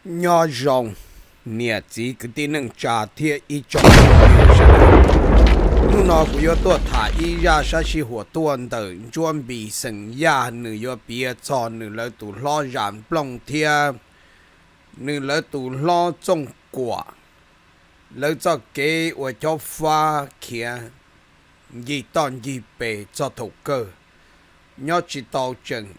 Nyob zoo niam txiv kwv tij neej tsa thiab ib tsoom phooj ywg sawv daws. Hnub no kuv yuav tuaj tham ib zaj sab sij huam tuaj ntawm Ntsuab Npis xeem Yaj, nws yuav piav txog nws lawv tus hlob Zam Nplooj thiab nws lawv tus hlob Txooj Kuam, lawv txoj kev ua cob fab khiav ncig toj ncig pes txog thaum kawg nyob tsis tau, tseem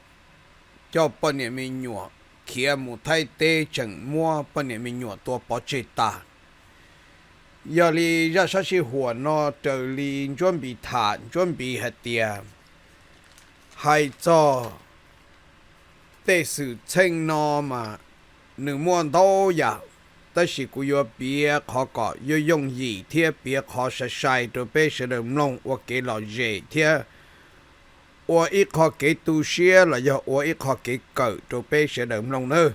coj poj niam me nyuam khiav mus Thaib teb, tseem muab poj niam me nyuam tua pov tseg tas. Yog li zaj sab sij huam no raws li Ntsuab Npis tham, Ntsuab Npis hais tias, hais txog tej xwm txheej no mas nws muaj ntau yam, tab sis kuv yuav piav qhov kom yooj yooj yim thiab piav qhov sai sai rau peb sawv daws mloog ua kev lom zem thiab ua ib qho kev tu siab los yog ua ib qho kev kawm rau peb sawv daws mloog nawb.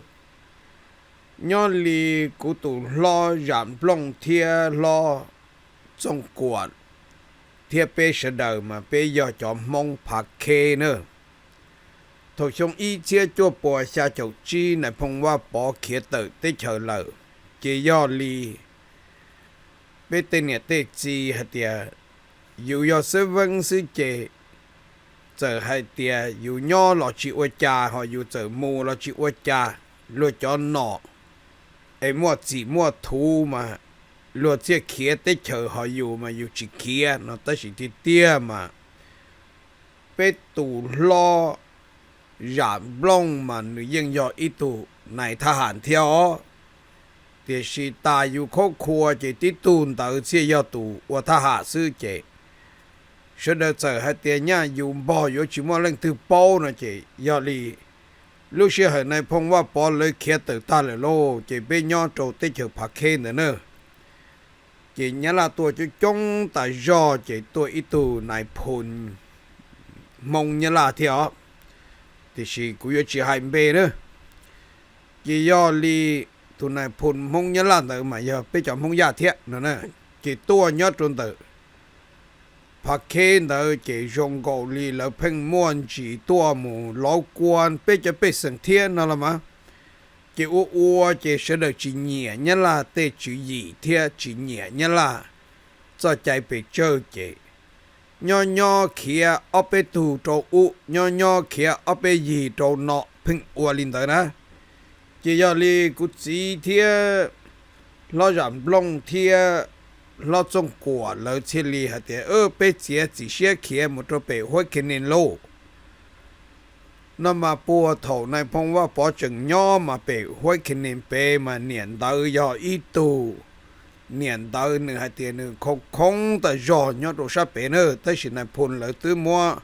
Nyob li kuv tus hlob Zam Nplooj thiab hlob Txooj Kuam thiab peb sawv daws mas peb yog cov Hmoob Phav Kheb na. Thaum xyoo ib txhiab cuaj puas xya caum tsib Nais Phoo Vaj Pov khiav tawm teb chaws lawm, ces yog li peb tej niam tej txiv hais tias yus yog xeeb veeb xwb ces txawm hais tias yus nyob los tsis ua cas, ho yus txawm mus los tsis ua cas, luag cov nom es muaj txim muaj thuv mas luag thiaj khiav teb chaws, ho yus mas yus tsis khiav no. Tab sis tiag tiag mas peb tus hlob Zam Nplooj mas nws yeej yog ib tug nais thab ham thiab os. Tiam sis tas yus khaub khua ces tib tug ntawd thiaj yog tus ua thab ham xwb ces sawv daws txawm hais tias nyaj yus npog yuav tsis muaj leej twg paub no ces yog li lub sij hawm Nais Phoo Vaj Pov lawv khiav tawm tag lawm lauj, ces peb nyob rau teb chaws Phav Kheb ntawd na, ces Nyab Laj tuaj coob coob tas zog ces tuaj ib tug Nais Phoo Hmoob Nyab Laj thiab os, tiam sis kuv yuav tsis hais npe na. Ces yog li tus Nais Phoo Hmoob Nyab Laj ntawd mas yog peb cov Hmoob Yaj thiab no, ces tuaj nyob rau ntawm Phav Kheb ntawd ces zoo nkaus li lawv pheej muaj ntsis tuaj mus lauv kua peb cov pej xeem thiab no los mas, ces ua ua ces sawv daws tsis nyiam Nyab Laj tej tswv yim thiab tsis nyiam Nyab Laj txoj cai pes tsawg ces nyob nyob khiav ob peb tug rau ub, nyob nyob khiav ob peb yig rau no, pheej ua li ntawd na. Ces yog li kuv txiv thiab hlob Zam Nplooj thiab hlob Txooj Kuam lawv thiaj li hais tias, peb txiav txim siab khiav mus rau pem Huab Khe Nis lauj. No mas puag thaum Nais Phoo Vaj Pov tseem nyob mas pem Huab Khe Nis pem mas niam ntawd yog ib tug, niam ntawd nws hais tias nws khoo khoob tas zog nyob rau sab pem na, tab sis Nais Phoo lawv twb muab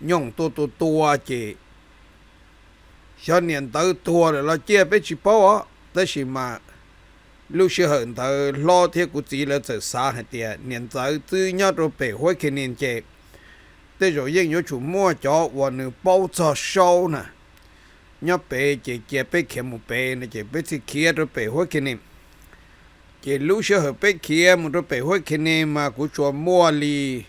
nyooj tuaj tua tua ces xyov niam ntawd tuag lawm los ciaj peb tsis paub os, tab sis mas lub sij hawm ntawd hlob thiab kuv txiv lawv txawm xav hais tias niam ntawd twb nyob rau pem Huab Khe Nis ces tej zaum yeej yuav tsum muaj cov uas nws paub txog Saub na nyob pem, ces cia peb khiav mus pem no ces peb thiaj khiav rau pem Huab Khe Nis. Ces lub sij hawm peb khiav mus rau pem Huab Khe Nis mas kuv tsuas muaj li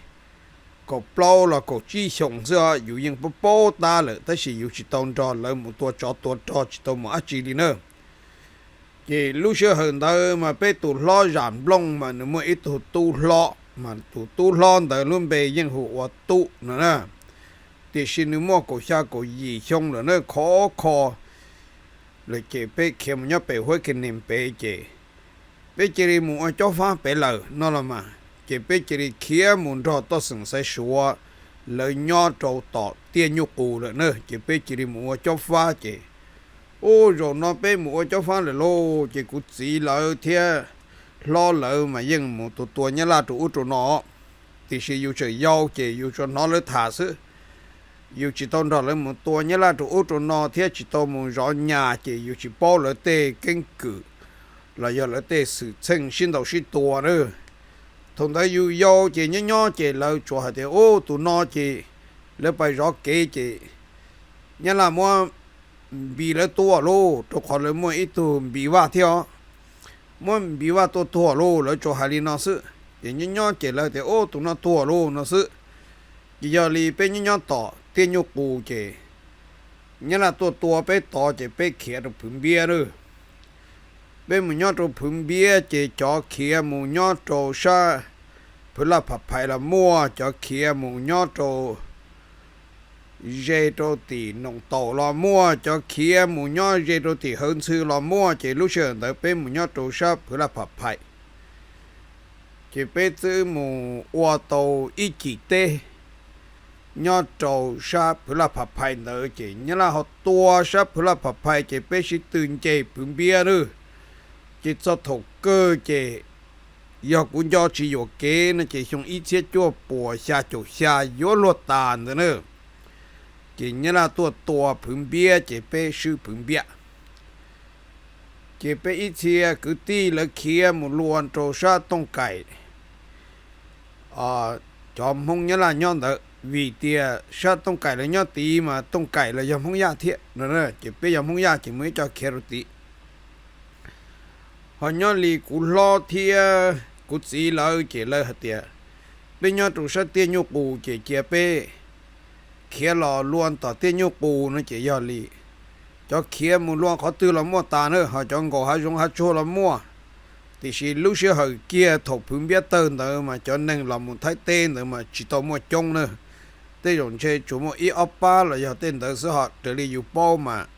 kaum plaub los kaum tsib xyoos xwb os, yus yeej paub paub tab lawm tab sis yus tsis tau nrog lawv mus tua tsov tua rog, tsis tau mus dab tsi li na. Ces lub sij hawm ntawd mas peb tus hlob Zam Nplooj mas nws muaj ib tug tub hlob, mas tus tub hlob ntawd lub npe yeej hu ua Tub no na. Tiam sis nws muaj kaum xya kaum yim xyoo lawm na, khov kho lawm ces peb khiav mus nyob pem Huab Khe Nis pem ces peb cia li mus ua cob fab pem lawm no los mas, ces peb cia li khiav mus nrog toj xeem Xaiv Suav lawv nyob rau tom Tiaj Nyuj Qus lawm na, ces peb cia li mus ua cob fab ces, ub, zaum no peb mus ua cob fab lawm lauj, ces kuv txiv lawv thiab hlob lawv mas yeej mus tua tua Nyab Laj rau ub rau no. Tiam sis yus tseem yau ces yus tsuas hnov lawv tham xwb, yus tsis tau nrog lawv mus tua Nyab Laj rau ub rau no thiab tsis tau mus zov nyas ces yus tsis paub lawv tej keeb kwm los yog lawv tej xwm txheej sib ntaus sib tua na. Thaum ntawd yus yau ces nyob nyob ces lawv tsuas hais tias, ub, tus no ces lawv pais zov kev ces Nyab Laj muab Npis lawv tua lauj, rau qhov lawv muaj ib tug Npis Vaj thiab os, muab Npis Vaj tua tuag lauj, lawv tsuas hais li no xwb. Ces nyob nyob ces lawv tias, ub, tus no tuag lauj no xwb. Ces yog li peb nyob nyob tom Tiaj Nyuj Qus ces Nyab Laj tuaj tua peb tod ces peb khiav rau Phuv Npiab na. Peb mus nyob rau Phwv Npiab ces cov khiav mus nyob rau sab Phwv Laj Pham Phais los muaj, cov khiav mus nyob rau ze rau tim Noom Taum los muaj, cov khiav mus nyob ze rau tim Hawv Ntxhw los muaj, ces lub sij hawm ntawd peb mus nyob rau sab Phwv Laj Pham Phais. Ces peb twb mus ua tau ib cim teb nyob rau sab Phwv Laj Pham Phais ntawd, ces Nyab Laj ho tua sab Phwv Laj Pham Phais, ces peb sib tw nce Phwv Npiab lawm. Ces txog thaum kawg ces yog kuv nco tsis yuam kev no ces xyoo ib txhiab cuaj puas xya caum xya yuav luag tas ntawd na, ces Nyab Laj tuaj tua Phwv Npiab ces peb swb Phwv Npiab. Ces peb ib txhia kwv tij lawv khiav mus luag rau sab Tooj Kaim, cov Hmoob Nyab Laj nyob ntawd, vim tias sab Tooj Kaim lawv nyob tid mas Tooj Kaim los yog Hmoob Yaj thiab no, ces peb yog Hmoob Yaj ces mus ib co khiav rau tid. Ho nyob li kuv hlob thiab kuv txiv lawv ces lawv hais tias peb nyob rau sab Tiaj Nyuj Qus ces cia peb khiav los luag tom Tiaj Nyuj Qus no ces yog li cov khiav mus luag qhov twg los muaj tas na, ho cov nkaum hav zoov hav tsuag los muaj. Tiam sis lub sij hawm kiag thaum Phwv Npiab tawg ntawd mas cov neeg los mus Thaib teb ntawd mas tsis tau muaj coob na. Tej zaum ntshe tsuas muaj ib ob pab los yog tej ntawd xwb, ho raws li yus paub mas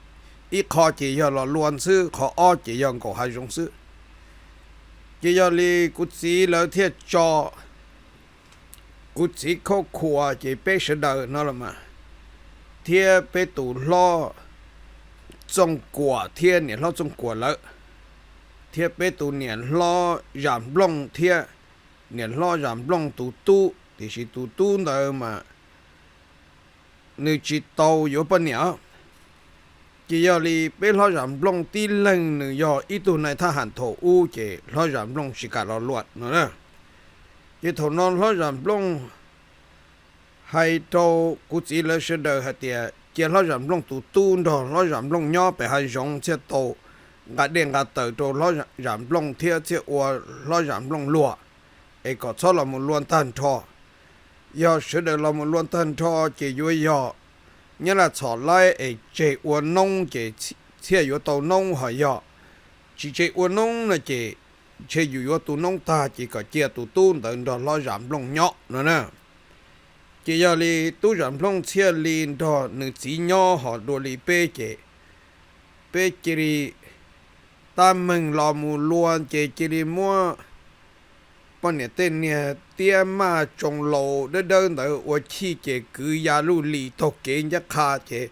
ib qho ces yog los luag xwb, qhov ob ces yog nkaum hav zoov xwb. Ces yog li kuv txiv lawv thiaj tso kuv txiv Khaub Khuas ces peb sawv daws no los mas, thiab peb tus hlob Txooj Kuam thiab niam hlob Txooj Kuam lawv, thiab peb tus niam hlob Zam Nplooj thiab niam hlob Zam Nplooj tus tub, tiam sis tus tub ntawd mas nws tsis tau yuav poj niam. Ces yog li peb hlob Zam Nplooj tib leeg nws yog ib tug nai thab ham thaum ub ces hlob Zam Nplooj tsis kam los luag no na. Ces thaum no hlob Zam Nplooj hais rau kuv txiv lawv sawv daws hais tias cia hlob Zam Nplooj tus tub nrog hlob Zam Nplooj nyob pem hav zoov thiaj tau nqa dej nqa taws rau hlob Zam Nplooj thiab thiaj ua hlob Zam Nplooj luag, es kom txhob los mus luag tag nrho. Yog sawv daws los mus luag tag nrho ces yuav yog Nyab Laj txhom laib es tseg ua noob ces thiaj yuav tau noob, ho yog tsis tseg ua noob no ces ntshe yus yuav tu noob tag ces kom cia tus tub ntawd nrog hlob Zam Nplooj nyob no na. Ces yog li tub Zam Nplooj thiaj li nrog nws txiv nyob, ho dua li peb ces peb cia li tab meeg los mus luag ces cia li muab poj niam tej niag tiab maj tsoo laus dawb dawb ntawd ua chij ces kwv ya luj lis taug kev ncaj qha ces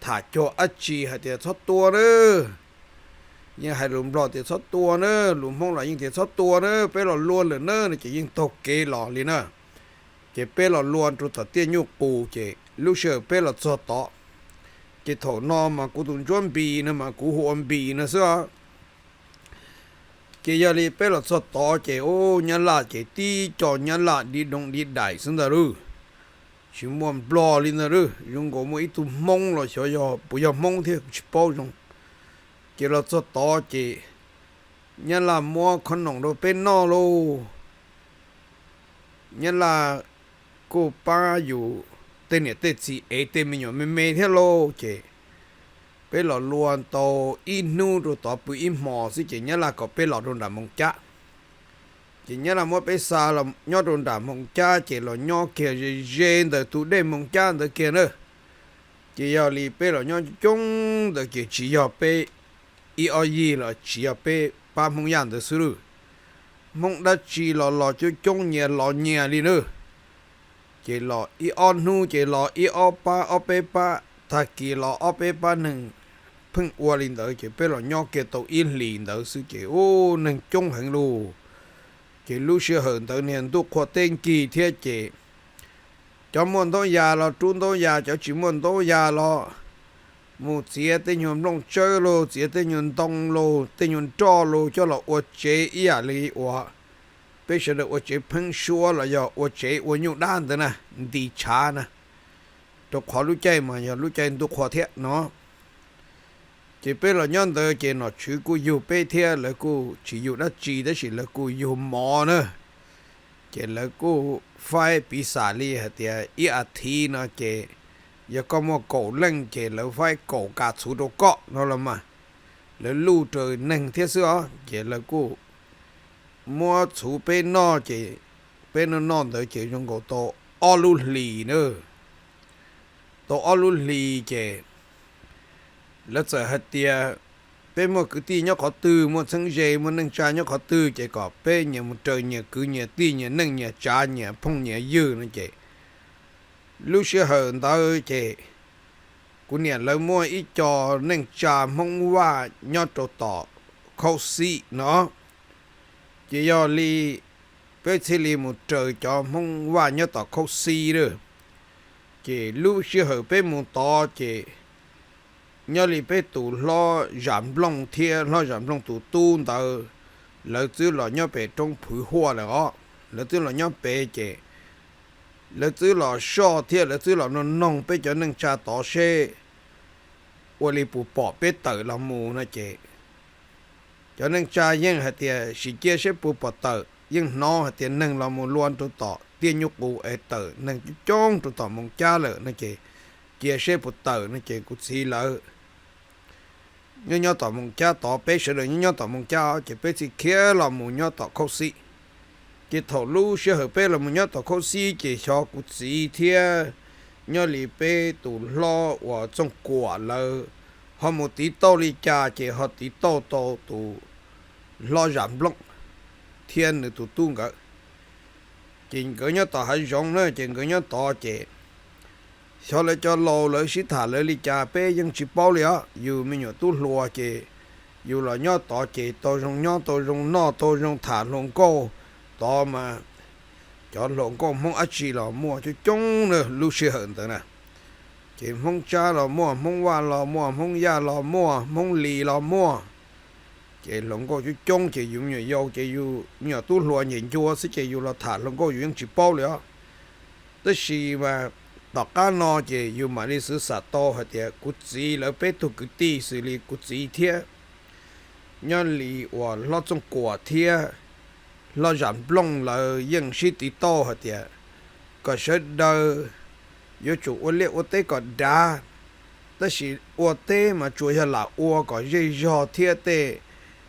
tham cuag dab tsi hais tias txhob tua na. Yeej hais lus Nplog tias txhob tua na, lus Hmoob los yeej tias txhob tua na, peb los luag lawm na no ces yeej taug kev los li na. Ces peb los luag rau tom Tiaj Nyuj Qus ces lub sij hawm peb los txog tod, ces thaum no mas kuv tus Ntsuab Npis no mas kuv hu ua Npis no xwb. Ces yog li peb los txog tod ces ub, Nyab Laj ces tib co Nyab Laj dib doog dib daim xwb ntag lauj. Tsis muaj Nplog li ntag lauj, zoo nkaus muaj ib tug Hmoob los xyov yog puas yog Hmoob thiab kuv tsis paub zoo. Ces los txog tod ces Nyab Laj muab khob noom rau peb noj lauj. Nyab Laj kuj pab yus tej niam tej txiv ev tej me nyuam me me thiab lauj. Ces peb los luag tau ib hnub rau tod pw ib hmos xwb ces Nyab Laj kom peb los rau nram Moos Cab. Ces Nyab Laj muab peb xa los nyob rau nram Moos Cab ces los nyob kiag ze ze ntawm tus dej Moos Cab ntawd kiag na. Ces yog li peb los nyob coob ntawd ces tsis yog peb ib ob yig los tsis yog peb pab Hmoob Yaj ntawd xwb lauj. Hmoob dab tsi los los coob coob nyias los nyias li na. Ces los ib ob hnub ces los ib ob pab ob peb pab, tag kis los ob peb pab neeg. Pheej ua li ntawd ces peb los nyob kiag tau ib hlis ntawd xwb ces ub, neeg coob heev lauj. Ces lub sij hawm ntawd niag ntuj qhua teb nkig thiab ces cov muaj ntaub yas los rub ntaub yas, cov tsis muaj ntaub yas los mus txiav tej nyuag nplooj tsawb lauj, txiav tej nyuag ntoo lauj, tej nyuag nroj lauj coj los ua tsev ib yam li uas peb sawv daws ua tsev pheeb suab los yog ua tsev ua nyuj dab ntawd na, nti tshav na. Rau qhov lub caij mas yog lub caij ntuj qhua thiab no. Ces peb los nyob ntawd ces nom tswv kuj yug peb thiab, lawv kuj tsis yug dab tsi tab sis lawv kuj yug mov na. Ces lawv kuj faib piv xam li hais tias ib as thiv no ces yog koj muaj kaum leej ces lawv faib kaum kas txhuv rau koj no los mas. lawv luj raws neeg thiab xwb os. Ces lawv kuj muab txhuv peb noj ces peb noj noj ntawd ces zoo nkaus tau ob lub hlis na. Tau ob lub hlis ces lawv txawm hais tias peb muaj kwv tij nyob qhov twg, muaj txheeb ze, muaj neej tsa nyob qhov twg ces kom peb nyias mus raws nyias kwv nyias tij, nyias neej nyias tsav, nyias phooj nyias ywg no ces lub sij hawm ntawd ces kuv niam lawv muaj ib co neej tsa Hmoob Vaj nyob rau tom Khaub Xib no. Ces yog li peb thiaj li mus raws cov Hmoob Vaj nyob tom Khaub Xib lawm. Ces lub sij hawm peb mus tod ces nyob li peb tus hlob Zam Nplooj thiab hlob Zam Nplooj tus tub ntawd, lawv twb los nyob pem roob Phwv Huaj lawm os. Lawv twb los nyob pem ces lawv twb los soj thiab lawv twb los noog noog peb cov neej tsa tod seb ua li puas pom peb tawm los mus no ces cov neej tsa yeej hais tias sim cia seb puas pom tawm, yeej hnov hais tias neeg los mus lua rau tom tiaj nyuj qus es tawm neeg coob coob rau tom Moos Cab lawm no ces cia seb puas tawm no ces kuv txiv lawv nyob nyob tom Moos Cab tod, peb sawv daws nyob nyob tom Moos Cab ces peb thiaj khiav los mus nyob tom Khaub Xib. Ces thaum lub sij hawm peb los mus nyob tom Khaub Xib ces xyov kuv txiv thiab nyob li peb tus hlob uas Txooj Kuam lawv ho mus tiv tauj li cas ces ho tiv tauj tau tus hlob Zam Nplooj thiab nws tus tub nkawd. Ces nkawd nyob tom hav zoov na, ces nkawd nyob tod ces xyov lawv cov laus lawv sib tham lawv li cas peb yeej tsis paub li os. Yus me nyuam tub hluas ces yus los nyob tod ces tau zoo nyob tau zoo noj tau zoo tham hluas nkauj tod mas cov hluas nkauj Hmoob dab tsi los muaj coob coob na lub sij hawm ntawd na. Ces Hmoob Tsab los muaj, Hmoob Vaj los muaj, Hmoob Yaj los muaj, Hmoob Lis los muaj. Ces hluas nkauj coob coob ces yus me nyuam yaus ces yus me nyuam tub hluas nyiam ncua xwb ces yus los tham hluas nkauj yus yeej tsis paub li os. Tab sis mas tom qab no ces yus mam li xwv xam tau hais tias kuv txiv lawv peb tug kwv tij xws li kuv txiv thiab nyob li uas hlob Txooj Kuam thiab hlob Zam Nplooj lawv yeej sib tiv tauj hais tias kom sawv daws yuav tsum ua liaj ua teb kom dav, tab sis ua teb mas tsuas yog lam ua kom zej zog thiab tej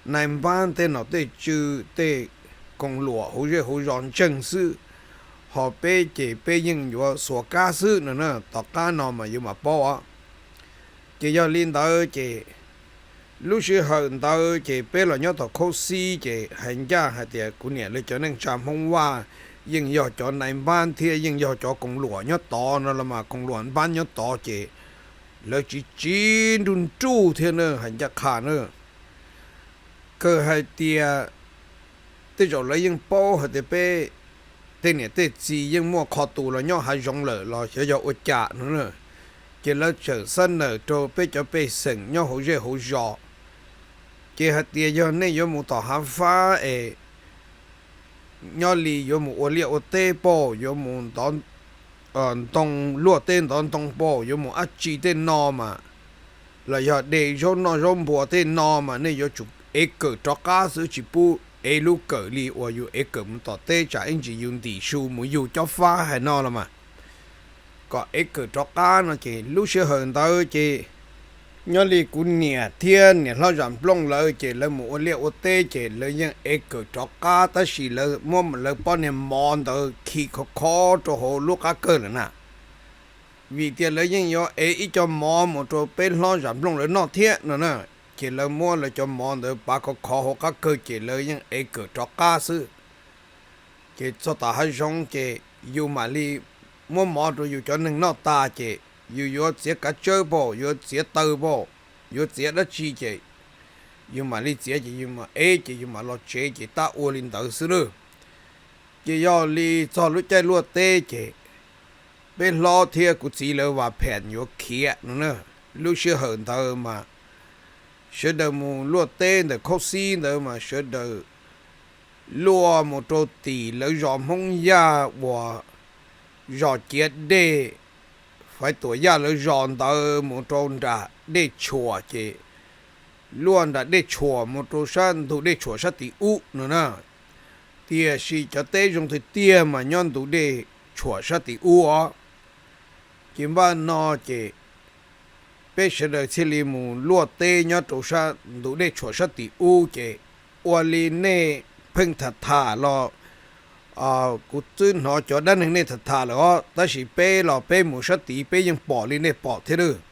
nai npab tej nom tej tswv tej koom luam hauv zej hauv zos ntseeg xwb, ho peb ces peb yeej yuav xuas kab xwb no na. Tom qab no mas yuav mam paub os. Ces yog li ntawd ces lub sij hawm ntawd ces peb los nyob tom Khaub Xib ces hais ncaj hais tias kuv niam lawv cov neej tsa Hmoob Vaj yeej yog cov nai npab thiab yeej yog cov koom luam nyob tod no los mas koom luam npab nyob tod ces lawv tsiv tsiv nruj nruj thiab na, hais ncaj qha na. Kawg hais tias tej zaum lawv yeej paub hais tias peb tej niam tej txiv yeej muaj qho tus los nyob hav zoov lawm los xyov yog ua cas no na. Ces lawv tseem xab nawm rau peb cov pej xeem nyob hauv zej hauv zos, ces hais tias yog nej yuav mus tom hav fab es nyob li yuav mus ua liaj ua teb pauj, yuav mus ntov ntoo luaj teb ntov ntoo pauj, yuav mus dab tsi tej no mas, los yog de zaub noj zaub npua tej no mas nej yuav tsum ev kawm rov qab xwb, tsis pub ev lub kawm li uas yus ev kawm mus tom teb tsam ib ntsis yus ntim su mus yug cob fab hais no los mas, kom ev kawm rov qab no ces lub sij hawm ntawd ces nyob li kuv niam thiab niam hlob Zam Nplooj lawv ces lawv mus ua liaj ua teb ces lawv yeej ev kawm rov qab tab sis lawv muab lawv pob niag mov ntawd khi khov khov rau hauv lub qab kawg lawm na. Vim tias lawv yeej yuav ev ib co mov mus rau peb hlob Zam Nplooj lawv noj thiab no na. Ces lawv muab lawv cov mov ntawd pav khov khov hauv qab kawg ces lawv yeej ev kawm rov qab xwb. Ces txog tom hav zoov ces yus mam li muab mov rau yus cov neeg noj tas ces yus yuav txiav kav tsawb pauj, yuav txiav taw pauj, yuav txiav dab tsi ces yus mam li txiav ces yus mam ev ces yus mam los tsev ces tab ua li ntawd xwb lawm. Ces yog li txog lub caij luaj teb ces peb hlob thiab kuv txiv lawv vam phem yuav khiav no na. Lub sij hawm ntawd mas sawv daws mus luaj teb ntawm Khaub Xib ntawd mas sawv daws luaj mus rau tim lawv zos Hmoob Yaj uas zos ciav dej, Faiv Tuam Yaj lawv zos ntawd mus rau nram dej tshuam ces luaj nram dej tshuam mus rau sab ntug dej tshuam sab tim ub no na. Tiam sis cov teb zoo tiag tiag mas nyob ntug dej tshuam sab tim ub os. Ces npaj no ces peb sawv daws thiaj li mus luaj teb nyob rau sab ntug dej tshuam sab tim ub ces ua li nej pheej tham tham los kuv twb hnov cov dab neeg nej tham tham lawm os, tab sis peb los peb mus sab tid peb yeej pom li nej pom thiab nawb.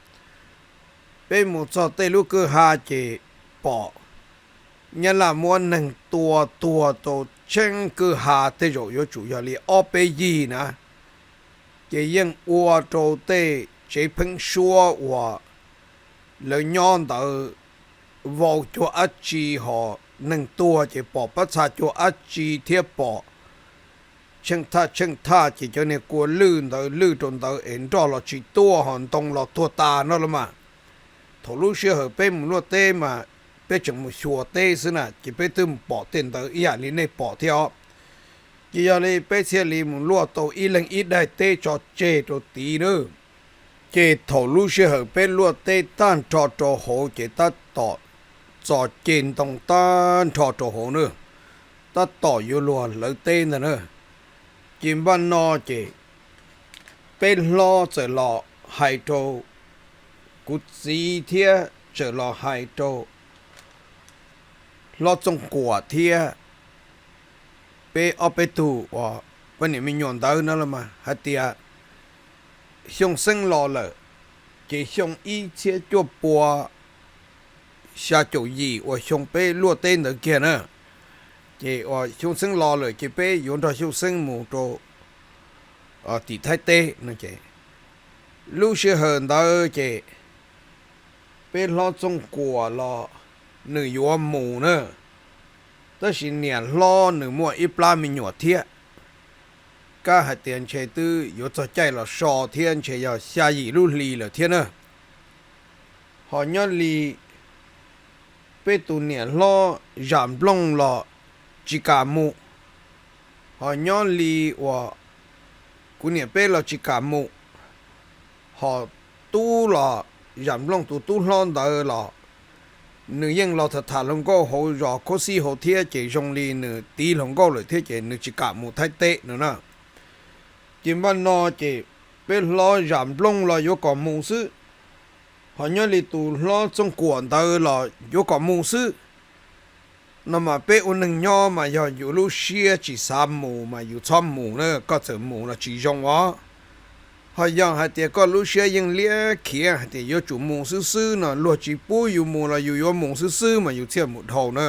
Peb mus txog tej lub kwj ha ces pom Nyab Laj muab neeg tua tuag tau tsheeb kwj ha tej zaum yuav tsum yog li ob peb yig na, ces yeej ua rau tej tsev pheeb suab uas lawv nyob ntawd vau cuag dab tsi, ho neeg tuag ces pom pab txha cuag dab tsi thiab pom tsheej thaj tsheej thaj ces cov niag kua lwj ntawd lwj rau ntawd es nroj los tsis tuaj ho ntoo los tuag tas no los mas. Thaum lub sij hawm peb mus luaj teb mas peb tseem mus xyuas teb xwb na ces peb twb mus pom tej ntawd ib yam li nej pom thiab os. Ces yog li peb thiaj li mus luaj tau ib leeg ib daim teb tso tseg rau tid nawb. Ces thaum lub sij hawm peb luaj teb tag nrho rau hauv ces tab tom txo ceg ntoo tag nrho rau hauv na, tab tom yuav luag hlawv teb ntag na. Ces npaj no ces peb hlob txawm los hais rau kuv txiv thiab txawm los hais rau hlob Txooj Kuam thiab peb ob peb tug uas poj niam me nyuam ntawd no los mas hais tias Xyoo Xeeb los lawm, ces xyoo ib txhiab cuaj pua xya caum yim uas xyoo peb luaj teb ntawd kiag na, ces uas Xyoo Xeeb los lawm ces peb yuav nrog Xyoo Xeeb mus rau tim Thaib teb no ces lub sij hawm ntawd ces peb hlob Txooj Kuam los nws yuav mus na, tab sis niam hlob nws muaj ib plab me nyuam thiab, kab hais tias ntshe twb yuav txog caij los so thiab ntshe yog xya yim lub hli lawm thiab na. Ho nyob li peb tus niam hlob Zam Nplooj los tsis kam mus, ho nyob li uas kuv niam peb los tsis kam mus, ho tub los Zam Nplooj tus tub hlob ntawd los nws yeej los tham tham hluas nkauj hauv zos khuab xib hauv thiab ces zoo li nws tiv hluas nkauj lawm thiab ces nws tsis kam mus Thaib teb no na. Ces npaj no ces peb hlob Zam Nplooj los yuav kom mus xwb, ho nyob li tus hlob Txooj Kuam ntawd los yuav kom mus xwb. No mas peb ua neeg nyob mas yog yus lub siab tsis xav mus mas yus txhob mus na, koj txawm mus los tsis zoo os. Ho yog hais tias koj lub siab yeej liab khiav hais tias yuav tsum mus xwb xwb no luag tsis pub yus mus los yus yuav mus xwb xwb mas yus thiaj mus dhau na.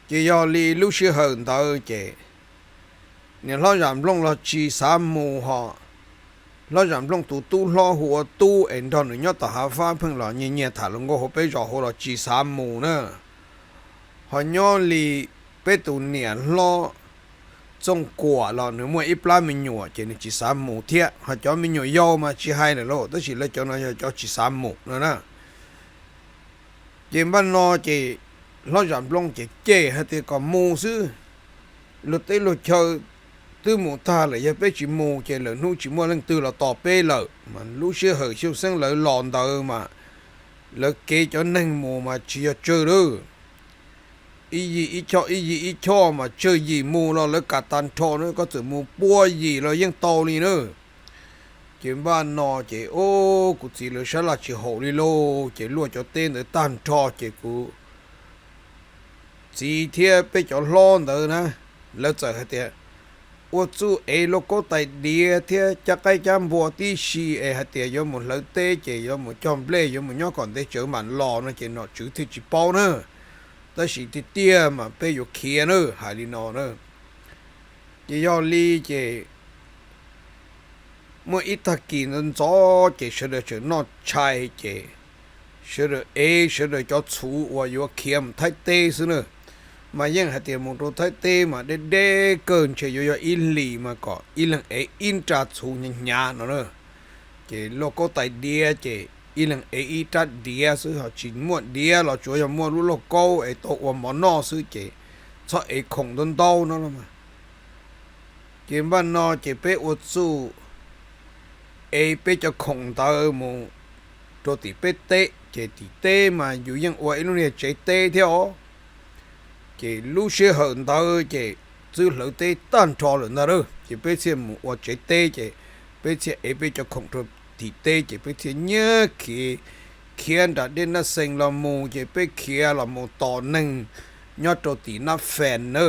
Ces yog li lub sij hawm ntawd ces niam hlob Zam Nplooj los tsis xav mus ho hlob Zam Nplooj tus tub hlob hu ua Tub es nrog nws nyob tom hav fab pheej los nyiag nyiag tham hluas nkauj hauv peb zos hauv los tsis xav mus na. Ho nyob li peb tus niam hlob Txooj Kuam los nws muaj ib plab me nyuam ces nws tsis xav mus thiab, ho cov me nyuam yau mas tsis hais lawm lauj, tab sis lawv cov no yog cov tsis xav mus no na. Ces npaj no ces hlob Zam Nplooj ces cem hais tias kom mus xwb, luag teb luag chaw twb mus tag lawm, yog peb tsis mus ces lawm hnub tsis muaj leej twg los tos peb lawm. Mas lub sij hawm Xyooj Xeeb lawv los ntawd mas lawv kev cov neeg mus mas tsis yog tsawg lawm, ib yim ib choj ib yim ib choj mas tsawg yim mus los lawv kam tag nrho na, koj txawm mus pua yim los yeej tau li na. Ces npaj no ces o, kuv txiv lawv sab laj tsis haum li lauj, ces luaj cov teb ntawd tag nrho ces kuv txiv thiab peb cov hlob ntawd na, lawv txawm hais tias ua txuj ev lauj kaub tais diav thiab cab qaib cab npua tib si es hais tias yuav mus hlawv teb ces yuav mus cog nplej yuav mus nyob kom ntev tsawv mam los no ces nom tswv thiaj tsis paub na. Tab sis tiag tiag mas peb yuav khiav na, hais li no na. Ces yog li ces muaj ib tag kis ntxov ntxov ces sawv daws tseem noj tshais ces sawv daws ev sawv daws cov txhuv uas yuav khiav mus Thaib teb xwb na. Mas yeej hais tias mus rau Thaib teb mas deb deb kawg ntshe yuav yog ib hlis mas kom ib leeg ev ib nra txhuv hnyav hnyav no na. Ces lauj kaub tais diav ces ib leeg ev ib rab diav xwb, ho tsis muaj diav los tsuav yog muaj lub lauj kaub es tau ua mov noj xwb ces txhob ev khoom ntau ntau no los mas. Ces npaj no ces peb ua txuj ev peb cov khoom ntawd mus rau tim peb teb, ces tim teb mas yus yeej ua ib lub niag tsev teb thiab os. Ces lub sij hawm ntawd ces twb hlawv teb tag nrho lawm ntag lauj, ces peb thiaj mus ua tsev teb, ces peb thiaj ev peb cov khoom rau tim teb ces peb thiaj nyiag khiav, khiav nram dej Nab Xees los mus ces peb khiav los mus tos neeg nyob rau tim Nab Fees na.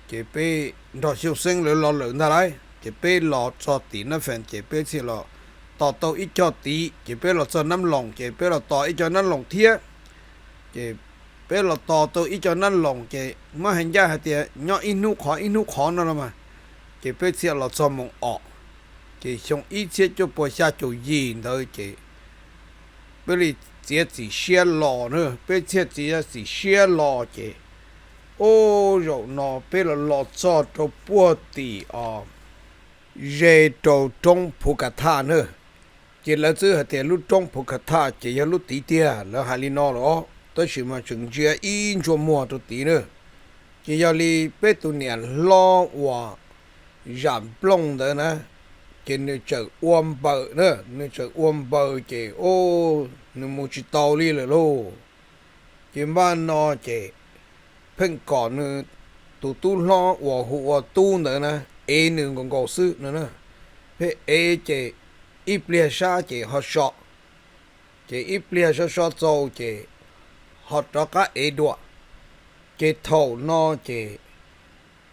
Ces peb nrog Xyooj Xeeb lawv los lawm ntag lauj, ces peb los txog tim Nab Fees ces peb thiaj los tos tau ib co tid, ces peb los txog Nab Loos ces peb los tos ib co Nab Loos thiab. Ces peb los tos tau ib co Nab Loos ces muab hais ncaj hais tias nyob ib hnub qhov ib hnub qhov no los mas, ces peb thiaj los txog Moos Os. Ces xyoo ib txhiab cuaj pua xya caum yim ntawd ces peb li txiav txim siab los na, peb thiaj txiav txim siab los ces, ub, zaum no peb los los txog rau puag tim os, ze rau roob Phuv Kas Thaj na. Ces lawv txawm hais tias lub roob Phuv Kas Thaj ces yog lub tid tiag, lawv hais li no lawm os, tab sis mas tseem ntsia ib ntsuas muag rau tid na. Ces yog li peb tus niam hlob uas Zam Nplooj ntawd na, ces nws txawm ua npaws na, nws txawm ua npaws ces, ub, nws mus tsis tau li lawm lauj. Ces npaj no ces pheej kom nws tus tub hlob uas hu ua Tub ntawd na, ev nws nkaus nkaus xwb no na. Pheej ev ces ib pliag sab ces ho so, ces ib pliag so so txaus ces ho rov qab ev dua. Ces thaum no ces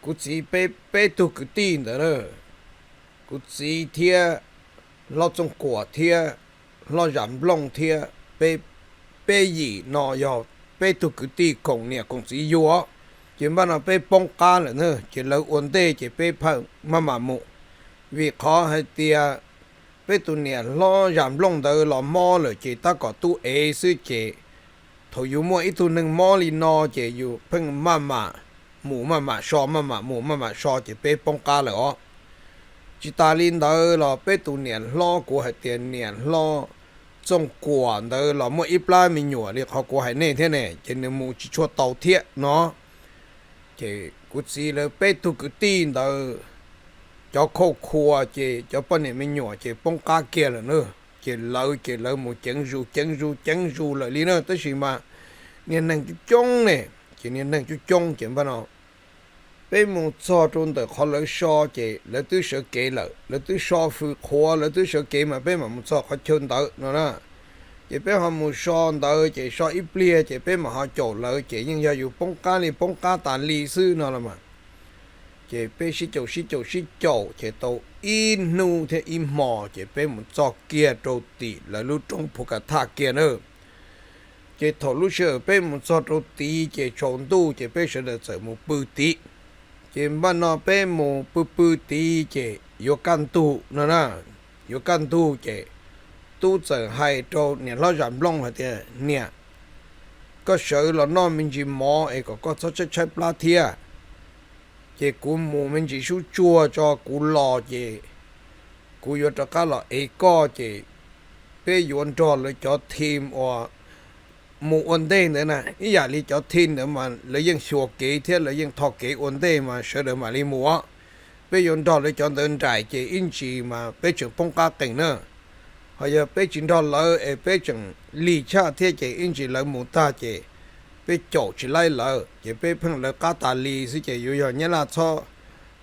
kuv txiv peb, peb tug kwv tij ntawd na, kuv txiv thiab hlob Txooj Kuam thiab hlob Zam Nplooj thiab peb, peb yim no yog peb tug kwv tij koom niam koom txiv yug. Ces npaj no peb poob qab lawm na, ces lawv ua ntej ces peb pheej maj mam mus. Vim qhov hais tias peb tus niam hlob Zam Nplooj ntawd los mob lawm ces tab kom tub ev xwb ces thaum yus muaj ib tug neeg mob li no ces yus pheej maj mam mus maj mam so, maj mam mus maj mam so ces peb poob qab lawm os. Tsis tas li ntawd los peb tus niam hlob, kuv hais tias niam hlob Txooj Kuam ntawd los muaj ib plab me nyuam li qhov kuv hais nej thiab ne, ces nws mus tsis tshua tau thiab no. Ces kuv txiv lawv peb tug kwv tij ntawd, cov khauj khua ces cov poj niam me nyuam ces poob qab kiag lawm na. Ces lawv, ces lawv mus ceev zus ceev zus ceev zus lawm li na, tab sis mas niag neeg coob coob ne, ces niag neeg coob coob ces npaj no peb mus txog rau ntawm qhov lawv so ces lawv twb sawv kev lawm, lawv twb so fws qhuav, lawv twb sawv kev mas peb mam mus txog qhov chaw ntawd no na. Ces peb ho mus so ntawd ces so ib pliag ces peb mam ho caum lawv ces yeej yog yus poob qab li poob qab tas li xwb no los mas. Ces peb sib caum sib caum sib caum ces tau ib hnub thiab ib hmos ces peb mus txog kiag rau tim lawv lub roob Phuv Kas Thaj kiag na. Ces thaum lub sij hawm peb mus txog rau tid ces tsaus ntuj ces peb sawv daws txawm mus pw tid. Ces npaj no peb mus pw pw tid ces yuav kaj ntug no na, yuav kaj ntug ces tub txawm hais rau niam hlob Zam Nplooj hais tias, Niam, koj sawv los noj me ntsis mov es kom koj txhob tshaib tshaib plab thiab. Ces kuv mus me ntsis sub tsuag tso kuv los ces kuv yuav rov qab los ev koj ces peb yuav nrog lawv cov team uas mus ua ntej ntawd na, ib yam li cov team ntawd mas lawv yeej xyuas kev thiab lawv yeej tho kev ua ntej mas sawv daws mam li mus. Peb yuav nrog lawv cov ntawd nraim ces ib ntsis mas peb tseem poob qab qees na. Ho yog peb tsis nrog lawv es peb tseem lig chaj thiab ces ib ntsis lawv mus tag ces peb caum tsis laib lawv ces peb pheej lawv qab tas li xwb ces yuav yog Nyab Laj txhob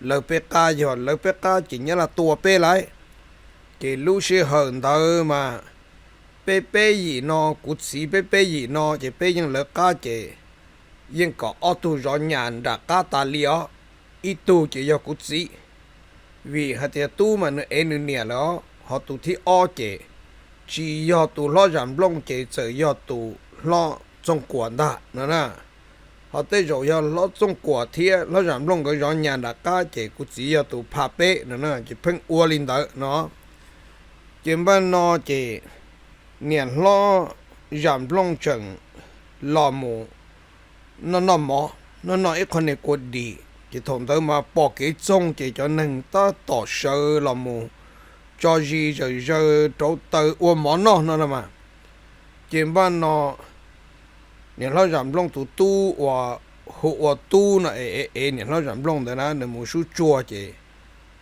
lawv peb qab, yog lawv peb qab ces Nyab Laj tua peb lauj. Ces lub sij hawm ntawd mas peb peb yim no, kuv txiv peb peb yim no ces peb yeej lawv qab ces yeej kom ob tug zov nyas nram qab tas li os. Ib tug ces yog kuv txiv, vim hais tias tub mas nws ev nws niam lawm os, ho tus thib ob ces tsis yog tus hlob Zam Nplooj ces txawm yog tus hlob Txooj Kuam ntag no na. Ho tej zaum yog hlob Txooj Kuam thiab hlob Zam Nplooj nkawd zov nyas nram qab ces kuv txiv yog tus pha peb no na, ces pheej ua li ntawd no. Ces npaj no ces niam hlob Zam Nplooj tseem los mus noj noj mov, noj noj ib qho niag kua dis, ces thaum ntawd mas pom kev txoog ces cov neeg tab tom sawv los mus tso zis zawm zaws rauv taws ua mov noj no na mas. Ces npaj no niam hlob Zam Nplooj tus tub uas hu ua Tub no es, es niam hlob Zam Nplooj ntawd na, nws mus sub tsuag ces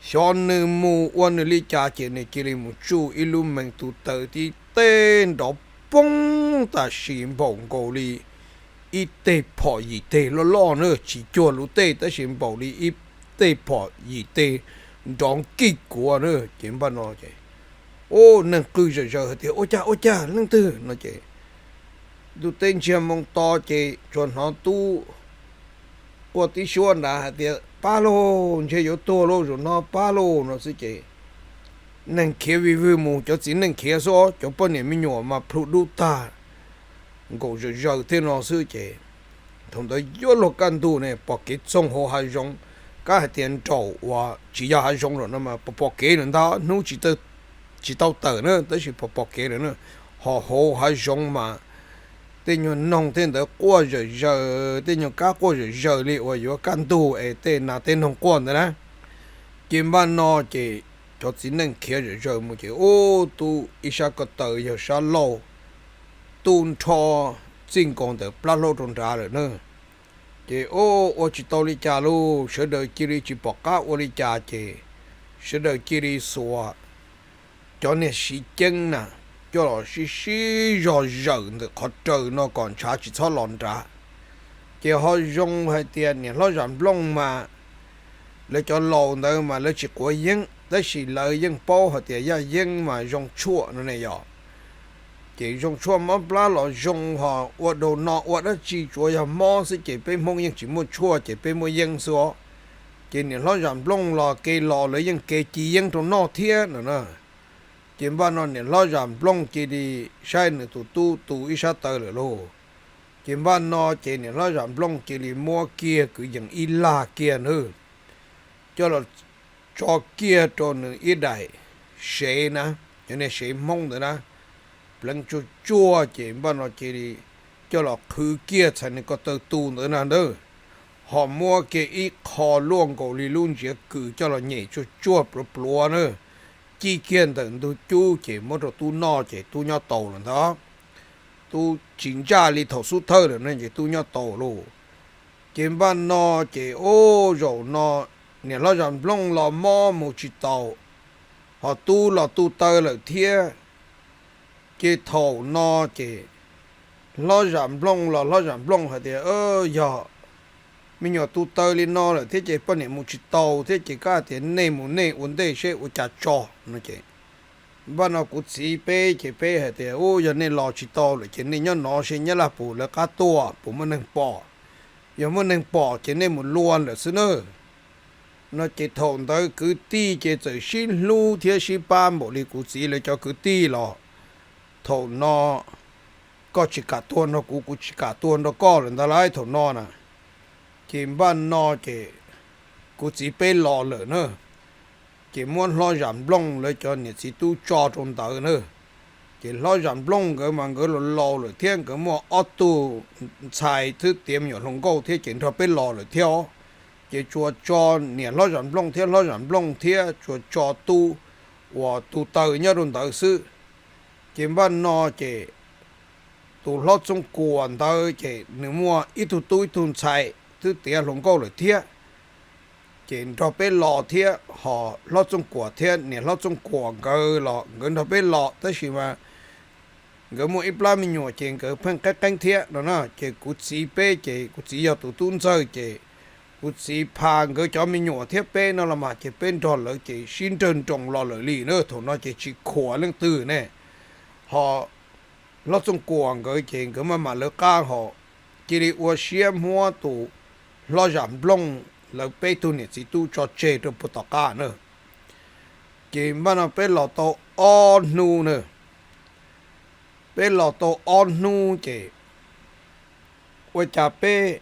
xyov nws mus ua nws li cas ces nws cia li mus tsuj ib lub mees tus taws tib teg nrov poob tam sim npaum nkaus li ib teg phom yim teg loj loj na, tsis cuag luv tej tab sis npaum li ib teg phom yim teg nrov nkij kuav na. Ces npaj no ces Ub, neeg qw zawm zaws hais tias, Ua cas, ua cas, leej twg? No ces ntuj teb ntsiag moo to ces tsuas hnov tub quaj tib suab nrad hais tias, Pab lauj, ntshe yuav tuag lauj, zaum no pab lauj, no xwb ces neeg khiav vij vwg mus, cov txiv neej khiav xwb, cov poj niam me nyuam mas plhu dub tag, nkaum zawm zaws thiab no xwb ces thaum ntawd yuav luag kaj ntug ne, pom kev txoog hauv hav zoov, kab hais tias nraum uas tsis yog hav zoov lawm no mas pom pom kev lawm ntag, hnub tsis tau tawm na tab sis pom pom kev lawm na, ho hauv hav zoov mas tej nyuag noog tej ntawd quaj zawm zaws, tej nyuag kab quaj zawm zaws li uas yuav kaj ntug es tej nas tej noog quaj ntawd na. Ces npaj no ces cov txiv neej khiav zawm zaws mus ces ub, tub ib sab ko taw yog sab laug, tub nrho txij nkaus ntawm plab hlaub rau nrad lawm na. Ces ub, ua tsis tau li cas lauj, sawv daws cia li tsis pom qab ua li cas ces sawv daws cia li xuas cov niag siv ceeb na coj los sib sib zog zawm ntawm qhov raws no kom ntshav tsis txhob los nrad. Ces ho zoo hais tias niam hlob Zam Nplooj mas lawv cov laus ntawd mas lawv tsis quav yeeb tab sis lawv yeej paub hais tias yaj yeeb mas zoo tshuaj no ne yom. Ces zoo tshuaj mob plab los zoo, ho ua daus no ua dab tsi tsuav yog mob xwb ces peb Hmoob yeej tsis muaj tshuaj ces peb muaj yeeb xwb os. Ces niam hlob Zam Nplooj los kev los lawv yeej kev ci yeeb rau noj thiab no na. Ces npaj no niam hlob Zam Nplooj cia li saib nws tus tub tu ib sab taw lawm lauj. Ces npaj no ces niam hlob Zam Nplooj cia li muab kiag kwv yees ib lag kiag na, coj los tso kiag rau nws ib daim sev na, cov niag sev Hmoob ntawd na, pleev tsuag tsuag ces npaj no cia li coj los qhwv kiag txhais nws ko taw tu ntawd na ntag. Ho muab kiag ib qho luaj nkaus li lub ntsiav kws coj los nyem tsuag tsuag pluav pluav na, ci kiag ntawm ntug cub ces muab rau tub noj ces tub nyob taus lawm ntag. Tub tsis ntsaj li thaum xub thawj lawm no ces tub nyob taus lauj. Ces npaj no ces ub, zaum no niam hlob Zam Nplooj los mob mus tsis taus, ho tub los tu taw lawm thiab. Ces thaum no ces hlob Zam Nplooj los hlob Zam Nplooj hais tias, Yog me nyuam tu taw li no lawm thiab ces poj niam mus tsis taus thiab ces koj hais tias nej mus nej ua ntej seb ua cas tso no ces npaj no kuv txiv peb ces peb hais tias, Ub, yog nej los tsis tau lawm ces nej nyob no seb nyab laj puas lawv qab tuaj, puas muaj neeg pom. Yog muaj neeg pom ces nej mus luag lawm xwb na. No ces thaum ntawd kwv tij ces txawm sib hlub thiab sib pab npaum li kuv txiv lawv cov kwv tij los, thaum no koj tsis kam tuag nrog kuv, kuv tsis kam tuag nrog koj lawm ntag lauj thaum no na. Ces npaj no ces kuv txiv peb los lawm na, ces muab hlob Zam Nplooj lawv cov niam txiv tub tso rau ntawd na. Ces hlob Zam Nplooj nkawd mas nkawd los laus lawm thiab nkawd muaj ob tug ntxhais twb tiav me nyuam hluas nkauj thiab ces nrog peb los lawm thiab os. Ces tsuas tso niam hlob Zam Nplooj thiab hlob Zam Nplooj thiab tsuas tso tub uas tu taw nyob rau ntawd xwb. Ces npaj no ces tus hlob Txooj Kuam ntawd ces nws muaj ib tug tub ib tug ntxhais twb tiav hluas nkauj lawm thiab, ces nrog peb los thiab, ho hlob Txooj Kuam thiab niam hlob Txooj Kuam nkawd los nkawd nrog peb los tab sis mas nkawd muaj ib plab me nyuam ces nkawd pheej qeeb qeeb thiab no na. Ces kuv txiv peb ces kuv txiv yog tus tub ntxawg ces kuv txiv pha nkawd cov me nyuam thiab peb no los mas ces peb nrog lawv ces sib nrawg nroos los lawm li na. Thaum no ces tsis khuam leej twg ne, ho hlob Txooj Kuam nkawd ces nkawd maj mam lawv qab ho cia li ua siab muab tus hlob Zam Nplooj lawv peb tug niam txiv tub tso tseg rau puag tom qab na. Ces npaj no peb los tau ob hnub na, peb los tau ob hnub ces ua cas peb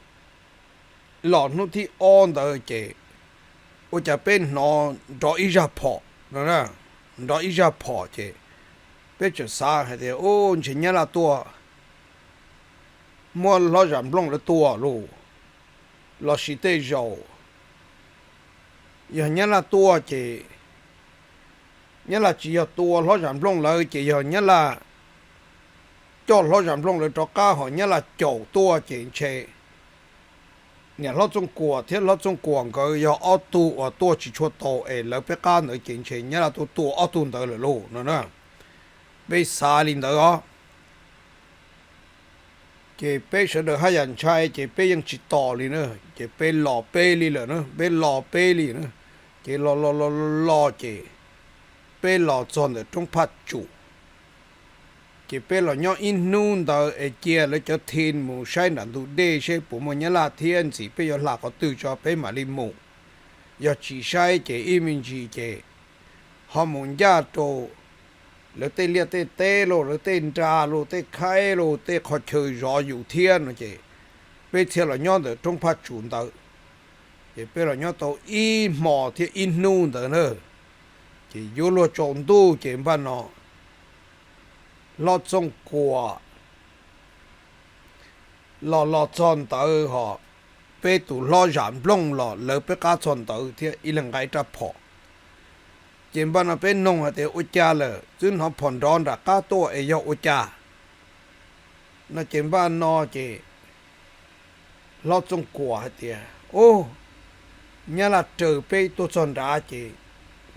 los hnub thib ob ntawd ces ua cas peb hnov nrov ib zaj phom no, nrov ib zaj phom ces peb txawm xav hais tias, Ub, ntshe nyab laj tuaj muab hlob Zam Nplooj lawv tua lauj, los sis tej zaum yog nyab laj tuaj ces nyab laj tsis yog tua hlob Zam Nplooj lawv ces yog nyab laj coj hlob Zam Nplooj lawv rov qab ho nyab laj caum tuaj ces ntshe niam hlob Txooj Kuam thiab hlob Txooj Kuam nkawd yog ob tug uas tuaj tsis tshua tau es lawv peb qab ntawd ces ntshe nyab laj tuaj tua ob tug ntawd lawm lauj no na. Peb xav li ntawd os. Ces peb sawv daws haj yam ntshai ces peb yeej tsis tos li na, ces peb los peb li lawm na, peb los peb li na. Ces los los los los ces peb los txog ntawm roob Phaj Tsum. Ces peb los nyob ib hnub ntawd es cia lawv cov thij mus saib nram ntug dej seb puas muaj nyab laj thiab ntxim peb yuav hla qhov twg tso peb mam li mus. Yog tsis saib ces ib me ntsis ces ho mus ncaj rau lawv tej liaj tej teb los, lawv tej nra los, tej khaib los, tej qhov chaw zov yus thiab no ces peb thiaj los nyob ntawm roob Phaj Tsum ntawd. Ces peb los nyob tau ib hmo thiab ib hnub ntawd na, ces yuav luag tsaus ntuj ces npaj no hlob Txooj Kuam los los txog ntawd ho peb tus hlob Zam Nplooj los lawv peb qab txog ntawd thiab ib leeg nqa ib rab phom. Ces npaj no peb noog hais tias ua cas lawm twb hnov phom nrov nram qab tuaj es yog ua cas no ces npaj no ces hlob Txooj Kuam hais tias, Ub, nyab laj raws peb tuaj txog nrad ces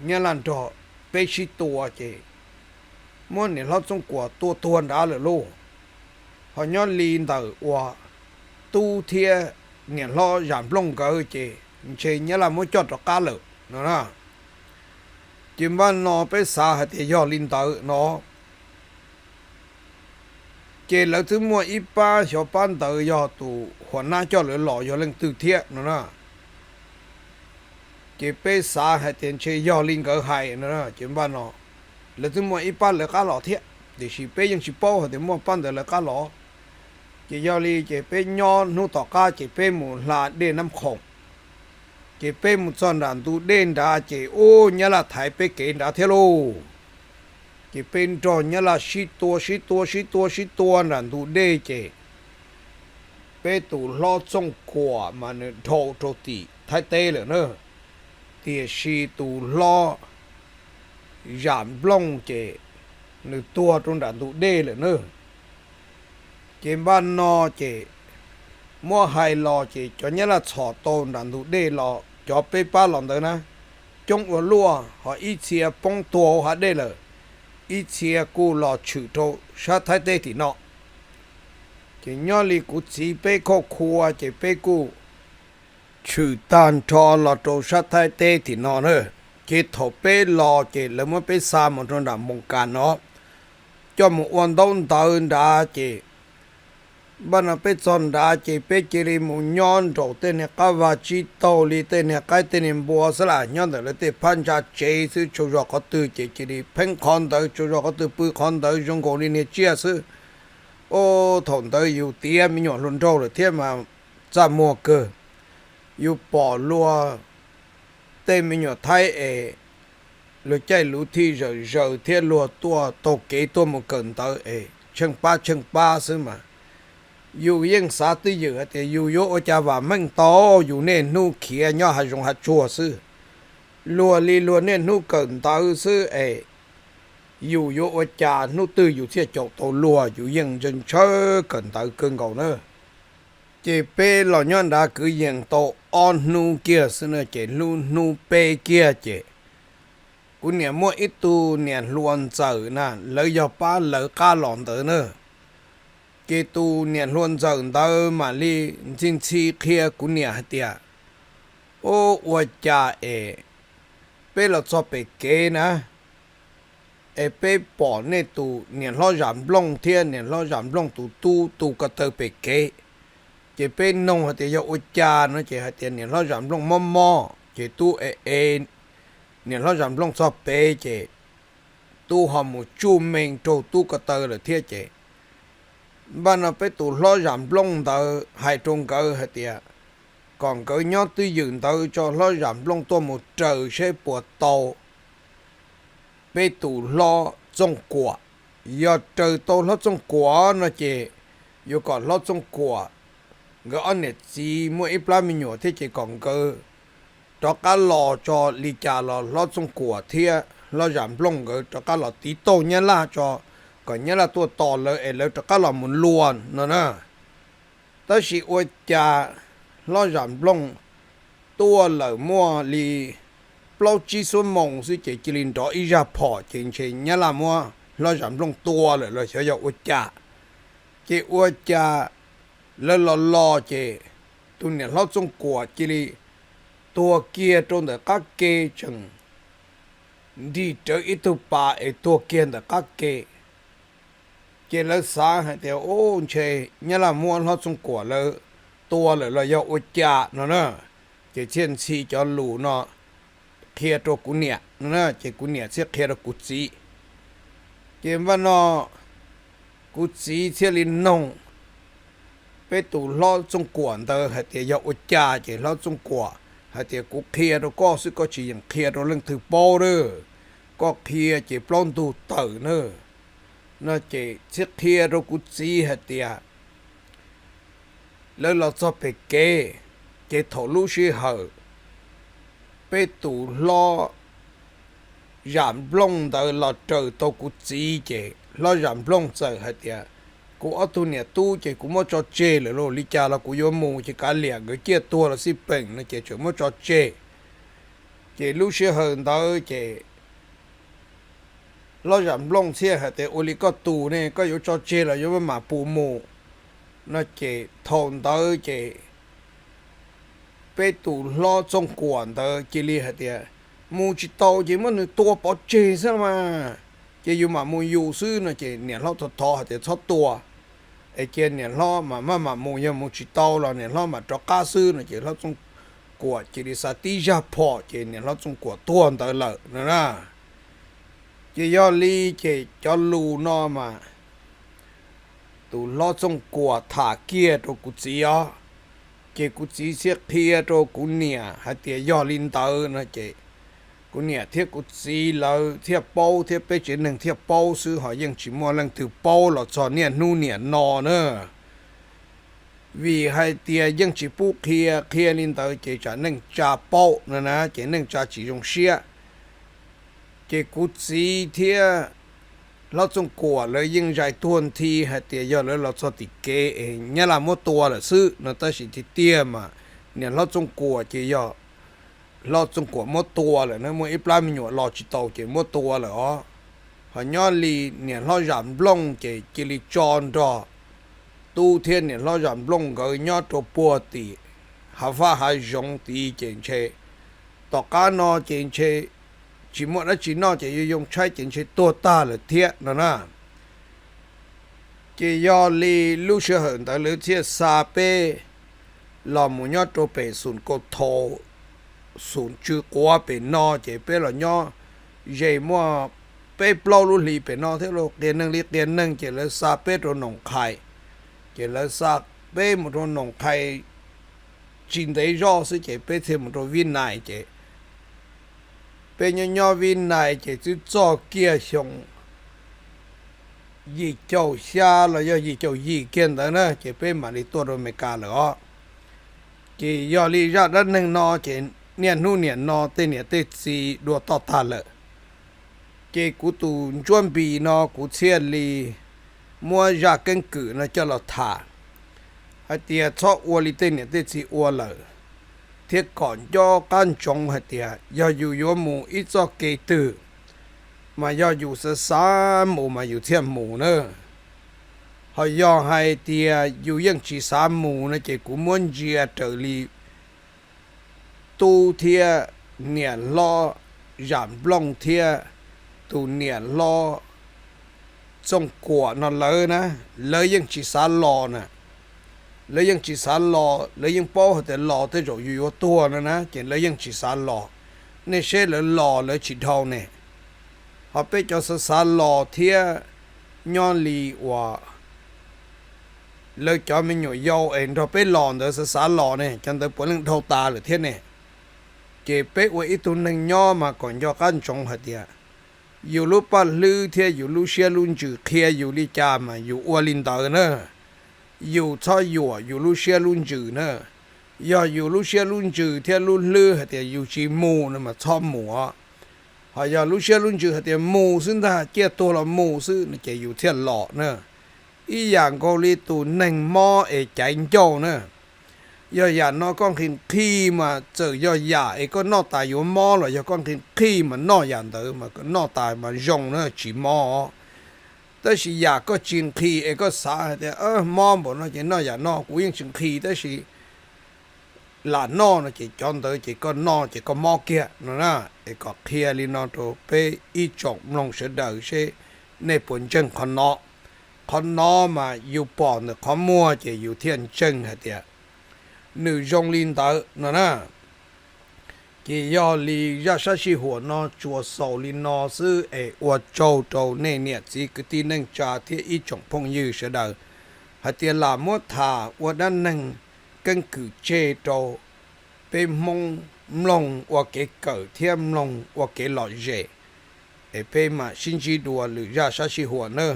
nyab laj nrog peb sib tua ces muab niam hlob Txooj Kuam tua tuag nrad lawm lauj. Ho nyob li ntawm uas tub thiab niam hlob Zam Nplooj nkawd ces ntshe nyab laj muab coj rov qab lawm no na. Ces npaj no peb xav hais tias yog li ntawd no ces lawv twb muaj ib pab xyov pab ntawd yog tus huam nab coj lawv los yog leej twg thiab no na. Ces peb xav hais tias ntshe yog li nkawd hais no ces npaj no lawv twb muaj ib pab lawv qab los thiab tiam sis peb yeej tsis paub hais tias muaj pab ntawd lawv qab los. Ces yog li ces peb nyob hnub tom qab ces peb mus hla dej Nab Khoom. Ces peb mus txog nram ntug dej nrad ces ub, nyab laj thaiv peb kev nrad thiab lauj. Ces peb nrog nyab laj sib tua sib tua sib tua sib tua nram ntug dej ces peb tus hlob Txooj Kuam mas nws dhau rau tim Thaib teb lawm na, tiam sis tus hlob Zam Nplooj ces nws tuag rau nram ntug dej lawm na. Ces npaj no ces muab hais los ces cov nyab laj txhom tau nram ntug dej los cov peb pab los ntawd na, coob ua luaj, ho ib txhia poob tuag hauv hav dej lawm, ib txhia kuj los tshwm rau sab Thaib teb tim no. Ces nyob li kuv txiv peb khoj khua ces peb kuj tshwm tag nrho los rau sab Thaib teb tim no na. Ces thaum peb los ces lawv muab peb xa mus rau nram Moos Kas no, coj mus ua ntaub ntawv nrad ces npaj no peb txog nrad ces peb cia li mus nyob nraum tej niag qab vaj tsib taug li tej niag qaib tej niag npua xwb las, nyob ntawm lawv tej phab ntsa tsev xwb, tsaug zog qhov twg ces cia li pheeb qhov ntawd, tsaug zog qhov twg pw qhov ntawd, zoo nkaus li niag tsiaj xwb. Ub, thaum ntawd yus tiav me nyuam hluas nraug lawm thiab mas txaj muag kawg. Yus pom luag tej me nyuam Thaib es luag caij luv thij zawm zaws thiab luag tuaj taug kev tuaj mus kawm ntawv es tsheej pab tsheej pab xwb mas yus yeej xav twj ywm hais tias yus yuav ua cas vam meej tau, yus niaj hnub khiav nyob hav zoov hav tsuag xwb. Luag li luag niaj hnub kawm ntawv xwb es yus yuav ua cas hnub twg yus thiaj caum tau luag, yus yeej ntshaw ntshaw kawm ntawv kawg nkaus na. Ces peb los nyob nrad kwv yees tau ob hnub kiag xwb na ces lub hnub peb kiag ces kuv niam muaj ib tug niam hluas ntxawm na, lawv yog pab lawv qab los ntawd na. Ces tus niam hluas ntxawm ntawd mam li ntxhi ntxhi qhia kuv niam hais tias, Ub, ua cas es peb los txog pem kev na, es peb pom nej tus niam hlob Zam Nplooj thiab niam hlob Zam Nplooj tus tub tu ko taw pem kev. Ces peb noog hais tias yog ua cas no ces hais tias niam hlob Zam Nplooj mob mob ces tub ev ev niam hlob Zam Nplooj txog pem ces tub ho mus tsuj mee raug tub ko taw lawm thiab ces npaj no peb tus hlob Zam Nplooj ntawd hais rau nkawd hais tias kom nkawd nyob twj ywm ntawd tso, hlob Zam Nplooj tuaj mus raws seb puas tau peb tus hlob Txooj Kuam. Yog raws tau hlob Txooj Kuam no ces yuav kom hlob Txooj Kuam nkawd ob niam txiv muaj ib plab me nyuam thiab ces kom nkawd rov qab los tso, li cas los hlob Txooj Kuam thiab hlob Zam Nplooj nkawd rov qab los tiv tauj Nyab Laj tso, kom Nyab Laj tuaj tos lawv es lawv rov qab los mus luag no na. Tab sis ua cas hlob Zam Nplooj tuaj lawm muaj li plaub tsib xuab moos xwb ces cia li nrov ib zaj phom ces ntshe Nyab Laj muab hlob Zam Nplooj tua lawm los xyov yog ua cas. Ces ua cas lawv los los ces tus niam hlob Txooj Kuam cia li tuag kiag rau ntawm qab ke tseem nrig rawv ib tug pas es tuag kiag ntawm qab ke. Ces lawv xav hais tias, ub, ntshe Nyab Laj muab hlob Txooj Kuam lawv tua lawm los yog ua cas no na. Ces thiaj ntxhi cov lus no qhia rau kuv niam no na, ces kuv niam thiaj qhia rau kuv txiv. Ces npaj no kuv txiv thiaj li noog peb tus hlob Txooj Kuam ntawd hais tias yog ua cas, ces hlob Txooj Kuam hais tias, kuv qhia rau koj xwb, koj tsis yeem qhia rau leej twg paub na, koj qhia ces plaub ntug tawm na. No ces thiaj qhia rau kuv txiv hais tias lawv los txog pem kev, ces thaum lub sij hawm peb tus hlob Zam Nplooj ntawd los raws tau kuv txiv, ces hlob Zam Nplooj txawm hais tias, kuv ob tug niam tub ces kuv muab tso tseg lawm lauj, li cas los kuv yuav mus, ces kav liam nkawd ciaj tuag los xij peem no ces tseem muab tso tseg. Ces lub sij hawm ntawd ces hlob Zam Nplooj thiaj hais tias, ua li koj tus ne, koj yuav tso tseg los yuav maj mam pus mus no. Ces thaum ntawd ces peb tus hlob Txooj Kuam ntawd cia li hais tias, mus tsis tau ces muab nws tua pov tseg xwb mas, ces yus mam mus yus xwb no. Ces niam hlob thov thov hais tias txhob tua, es cia niam hlob mas maj mam mus, yog mus tsis tau los niam hlob mam rov qab xwb no. Ces hlob Txooj Kuam cia li xa tib zaj phom ces niam hlob Txooj Kuam tuag ntawd lawm no na. Ces yog li ces cov lus no mas tus hlob Txooj Kuam tham kiag rau kuv txiv os. Ces kuv txiv thiaj qhia rau kuv niam hais tias yog li ntawd no ces kuv niam thiab kuv txiv lawv thiaj paub thiab peb tsev neeg thiaj paub xwb, ho yeej tsis muaj leej twg paub los txog niaj hnub niam no na. Vim hais tias yeej tsis pub qhia, qhia li ntawd ces tsam neej tsa paub no na ces neej tsa tsis zoo siab. Ces kuv txiv thiab hlob Txooj Kuam lawv yeej zais tuag nthi hais tias yog lawv los txog tim kev es Nyab Laj muab tua lawm xwb no, tab sis tiag tiag mas niam hlob Txooj Kuam ces yog hlob Txooj Kuam muab tua lawm na, muaj ib plab me nyuam los tsis taus ces muab tua lawm os. Ho nyob li niam hlob Zam Nplooj ces cia li tso nrog tub thiab niam hlob Zam Nplooj nkawd nyob rau puag tim hav vaj hav zoov tid ces ntshe tom qab no ces ntshe tsis muaj dab tsi noj ces yuav yoo tshaib ces ntshe tuag tag lawm thiab no na. Ces yog li lub sij hawm ntawd lawv thiaj xa peb los mus nyob rau pem Xum Kau Thau, Xum Tsw Quav pem no, ces peb los nyob ze muaj peb plaub lub hlis pem no thiab los qias neeg li qias neeg, ces lawv xa peb rau Noom Qhais. Ces lawv xa peb mus rau Noom Qhais tsis ntev zoj xwb ces peb thiaj mus rau Vib Nais. Ces peb nyob nyob Vib Nais ces twb txog kiag xyoo yim caum xya los yog yim caum yim kiag ntawd na, ces peb mam li tuaj rau Amelikas lawm os. Ces yog li zaj dab neeg no ces niaj hnub niam no tej niam tej txiv dua toj tag lawm. Ces kuv tus Ntsuab Npis no kuv thiaj li muab zaj keeb kwm no coj los tham hais tias txhob ua li tej niam tej txiv ua lawm, thiab kom nco qab ntsoov hais tias yog yus yuav mus ib txoj kev twg, mas yog yus xav xav mus mas yus thiaj mus na. Ho yog hais tias yus yeej tsis xav mus no ces kuv muab ntsia raws li tub thiab niam hlob Zam Nplooj thiab tus niam hlob Txooj Kuam no lawv na, lawv yeej tsis xav los na. Lawv yeej tsis xav los, lawv yeej paub hais tias los tej zaum yus yuav tuag no na, ces lawv yeej tsis xav los. Nej seb lawv los lawv tsis dhau ne. Ho peb cov xav xav los thiab nyob li uas lawv cov me nyuam yaus es nrog peb los ntawd xav xav los ne, cov ntawd puav leej dhau tas lawm thiab ne. Ces peb ua ib tug neeg nyob mas kom nco qab ntsoov hais tias yus lub paj hlwb thiab yus lub siab lub ntsws qhia yus li cas mas yus ua li ntawd na. Yus txhob yuam yus lub siab lub ntsws na. Yog yus lub siab lub ntsws thiab lub hlwb hais tias yus tsis mus no mas txhob mus os. Ho yog lub siab lub ntsws hais tias mus xwb ntag, ciaj tuag los mus xwb no ces yus thiaj los na. Ib yam nkaus li tus neeg mob es caiv ncauj na. Yog yam no koj nqhis nqhis mas txawm yog yam es koj noj tas yuav mob los yog koj nqhis nqhis mas noj yam ntawd mas noj tas mas zoo na, tsis mob. Tab sis yam koj tsis nqhis es koj xav hais tias mob npaum no ces noj yam no, kuv yeej tsis nqhis tab sis lam noj no ces cov ntawd ces koj noj ces koj mob kiag no na. Es kom qhia li no rau peb ib tsoom mloog sawv daws seb nej puas ntseeg qhov no. Qhov no mas yus pom ntawm qhov muag ces yus thiaj ntseeg hais tias nws zoo li ntawd no na. Ces yog li zaj sab sij huam no tsuas xaus li no xwb es ua tsaug rau nej niam txiv kwv tij neej tsa thiab ib tsoom phooj ywg sawv daws hais tias lam muab tham ua dab neeg keeb kwm tseg rau peb Hmoob mloog ua kev kawm thiab mloog ua kev lom zem. Es peb mam sib ntsib dua lwm zaj sab sij huam na.